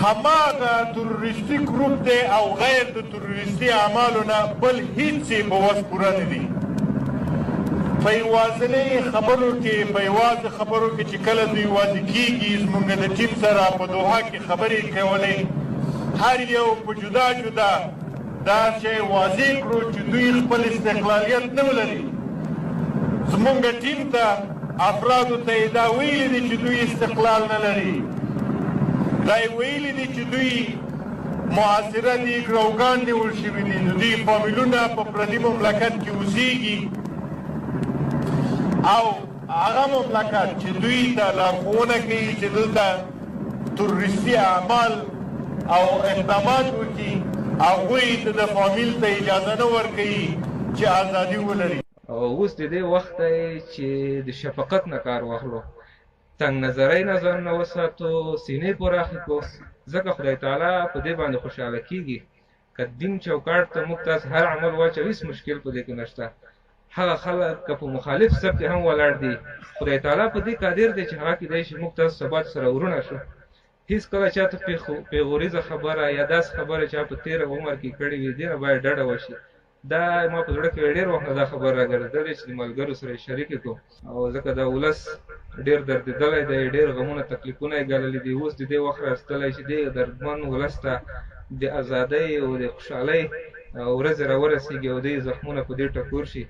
هماغه تروریستي ګروپ دی او غیر د تروریستي اعمالو نه بل هیڅ یې په وس پوره نه دي. په یوازنۍ خبرو کې، په یوازې خبرو کې چې کله دوی یوازې کیږي، زمونږ د ټیم سره په دوحه کې خبرې کولې، هر یو په جدا جدا دا شی واضح کړو چې دوی خپل استقلالیت نه ولري. زمونږ ټیم ته افرادو ته یې دا ویلي دي چې دوی استقلال نه لري، دا یې ویلي دي چې دوی محاصره دي، ګروګان نیول شوي دي، د دوی فامیلونه په پردي مملکت کې اوسیږي او هغه مملکت چې دوی ته لارښوونه کوي چې دلته تروریستي اعمال او اقدامات وکړي، هغوی د ده فامیل ته اجازه نه ورکوي چې ازادي ولري. او اوس د دې وخت دی چې د شفقت نه کار واخلو، تنګ نظرۍ نه ځانونه وساتو، سینې پراخې کړو، ځکه خدای تعالی په دې باندې خوشحاله کیږي. که دین چوکاټ ته موږ تاسو هر عمل واچو، هیڅ مشکل په دې کې نشته. هغه خلک که په مخالف صف کې هم ولاړ دي، خدای تعالی په دې قادر دی چې هغه کیدای شي موږ تاسو سبا سره ورونه شو. هیڅ کله چاته پیغوریزه خبره یا داسې خبره چا په تېر عمر کې کړې وي، دې نه باید ډډه وشي. دا ما په زړه کې ډېر وخت نه دا خبره راګرځېدلې چې د ملګرو سره یې شریکې کړو، او ځکه دا ولس ډېر دردېدلی دی، ډېر غمونه تکلیفونه یې ګاللي دي. اوس د دې وخت راستلی چې دې دردمن ولس ته د ازادۍ او د خوشحالۍ ورځې راورسېږي او دې زخمونه په دې ټکور شي.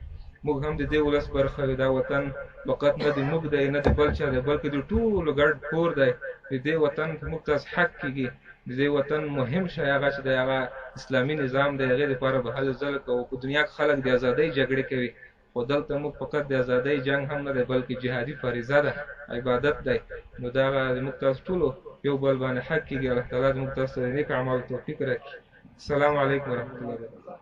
موږ هم د دې ولس برخه یو. دا وطن فقط نه د موږ دی، نه د بل چا دی، بلکې د ټولو ګډ کور دی. د دې وطن په موږ تاسو حق کېږي. د دې وطن مهم شی هغه چې دی هغه اسلامي نظام دی، هغې دپاره به هلې ځلې کوو. په دنیا کې خلک د ازادۍ جګړې کوي، خو دلته موږ فقط د ازادۍ جنګ هم نه دی، بلکې جهادي فریضه ده، عبادت دی. نو دغه زموږ تاسو ټولو یو بل باندې حق کېږي. الله تعالی زموږ تاسو ته د نیک اعمالو توفیق راکړي. السلام علیکم ورحمت الله وبرکاته.